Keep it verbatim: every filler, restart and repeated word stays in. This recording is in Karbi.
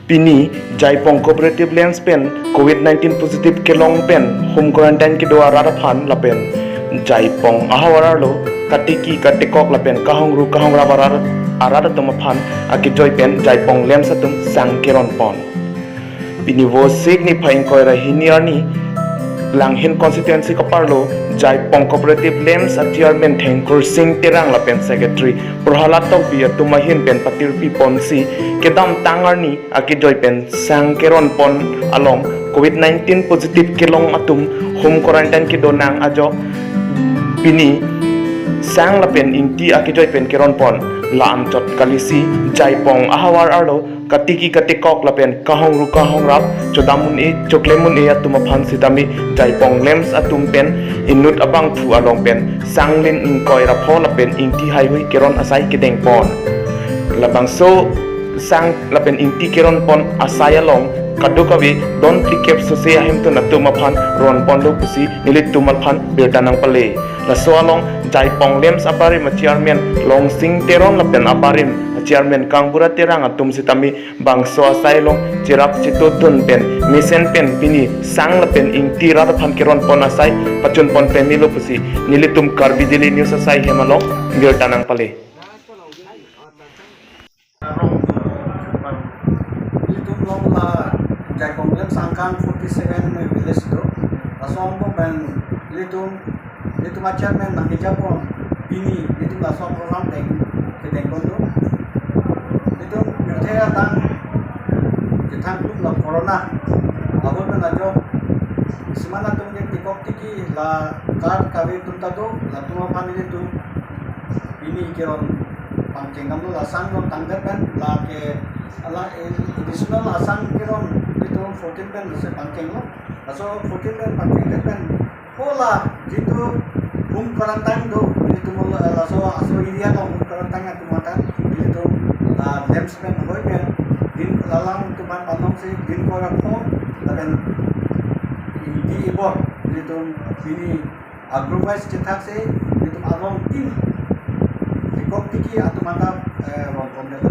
Pini Jaipong Cooperative LAMPS pen covid nineteen positive kelong pen home quarantine kedo arat aphan lapen Jaipong ahavar arlo katiki katekok lapen kahongru kahongrap arat, arat atum aphan akejoi pen Jaipong LAMPS atum sang keron pon. Pini Vosik niphai ingkoi ra hini arni Langhin constituency kaparlo Jaipong Cooperative LAMPS a chairman Thengkur Sing Terang lapen secretary Prahalad Tokbi atum ahin pen patirpi ponsi kedamtang arni akejoi pen sang keron pon along covid nineteen positive kelong atum home quarantine kedo nang ajok pini sang lapen ingti akejoi pen keron pon. La anchot kalisi Jaipong ahavar arlo katiki katekok lapen kahongru kahongrap chodam un-e choklem un-e atum aphan sitame Jaipong LAMPS atum pen inut abangphu along pen sanglin ingkoi ra pho lapen ingti haihui keron asai kedeng pon. Labangso sang lapen ingti keron pon asai along kadokave don phlikep sose ahemtun atum aphan ron ponlo pusi nelitum aphan birta nangpale. Laso along Jaipong LAMPS abarim a chairman Longsing Teron lapen abarim a chairman Kangbura Terang atum sitame bangso asai along cherap chetodun pen mesen pen pini sang lapen ingti rat aphan keron pon asai pachun pon pemelo pusi nelitum Karbi Daily News asai hem along birta nangpale. Ilitum along la Jaipong LAMPS angkang forty seven village do. Laso angbong pen ilitum, ilitum a chairman nangkejapon pini ilitum laso program deng kedeng pon do. Ilitum pirthe atang kethang kluk la corona. Abang pen ajok siman atum ke tekok tiki la card kave atum ta do, latum aphan ilitum pini keron pangcheng damlo. La sang ron tangdet pen lake ala additional asang keron ilitum fourteen pen se pangchenglo. Laso fourteen pen pangchengdet pen hala jitu home quarantine do, ilitum laso, laso area along home quarantine atum atan ilitum la LAMPS pen hoi pen din lalang atum aphan panongsi din koi ra pho lapen ingti ibor ilitum pini a group wise chethak si ilitum along tin tekok tiki atum anta, eh, ron pondet.